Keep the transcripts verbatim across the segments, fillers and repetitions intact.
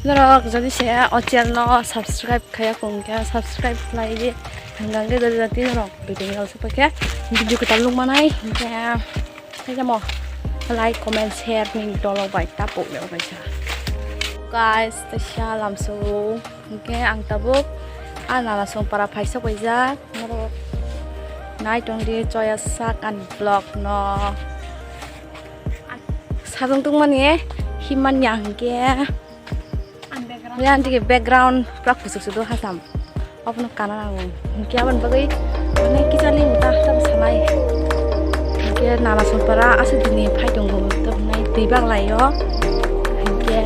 Norok jodi se o channel no subscribe khaya kong khe subscribe khlai di. Hingkha khe jodi jodi norok video ni alsa khe video kwtal nung manai. Hingkhe khe mo like, comment, share ni dolok bai ta pok le kaisa. Guys, ta sha lamso hingkhe ang tabuk a Nanasongpara phaisa paijak. Norok nai tong di Choya Sak and Vlog no. Sajong tongmani himman ya hingkhe. Yang tiki background pura kuchuk chuk do hasam. Abono kana nango. Hingke aboni bagwi mane kisa ni muta hasam sanai. Hingke Nanasongpara aswk dini phai tongo. Tabuk nai twi bak lai o. Hingke.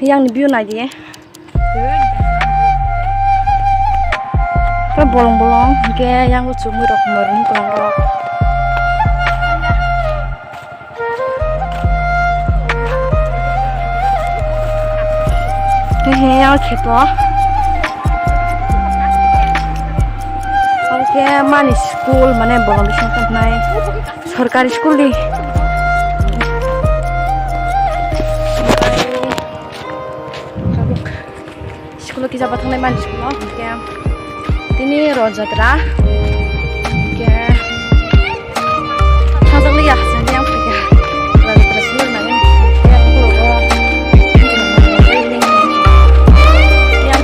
Yang ni view nai di. Pura bolong bolong, hingke yang o chumui rok morung tong rok. Hehe, yang kheto. Hingke mani school, mane bolong bising tongnai. Sorkari school di. Tabuk school o kisa bathang nai mani school o hingke tini rojatra hingke thajak liya hingke yang phaikha rojatra sinok nai hingke school o yang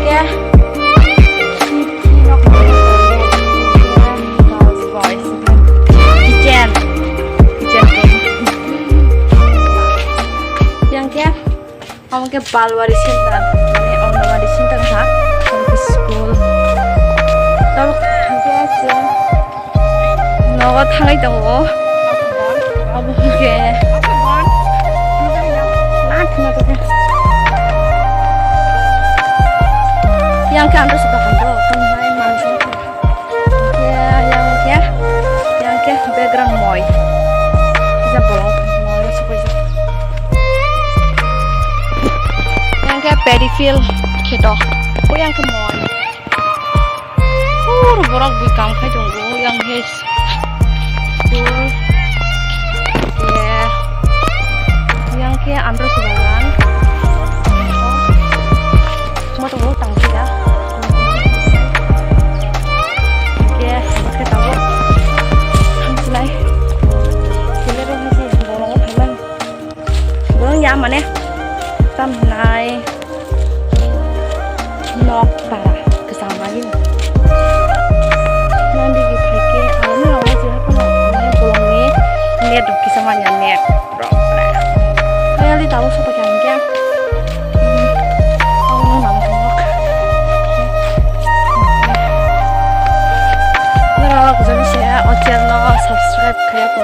ke kitchen kitchen yang ke Amo khe Balwari center, mane Anganwadi center wngkha, amo khe school. Tabuk hwnkhe chwng nogo thangwi tongo. Abo hwnkhe na thwngna tongkha. Yang khe ang dosa dokan do, tongnai manwi. Hingke yang ke, yang ke background moi. Kisa bolong moi se paijak. Yang ke paddy field kheto. Bo yang ke moi. Pur borok bui kam khai tongo. Yang ke school. Ye. Yang ke andro se bagan. Moto bo tang khe ya. Ke, ke tabo. Hamsilai. Kile ro hisi bolong o thaimani. Bolong ya mane. Tam nai. Nok tara. Kesang lagi. Nandi ki phai ke. Ano awa je hapa na. Bolong ni. Net rok kisa manya net. Royally tabo soto khe hingke. Ang nang nang. Norok jodi se o channel no subscribe khaya.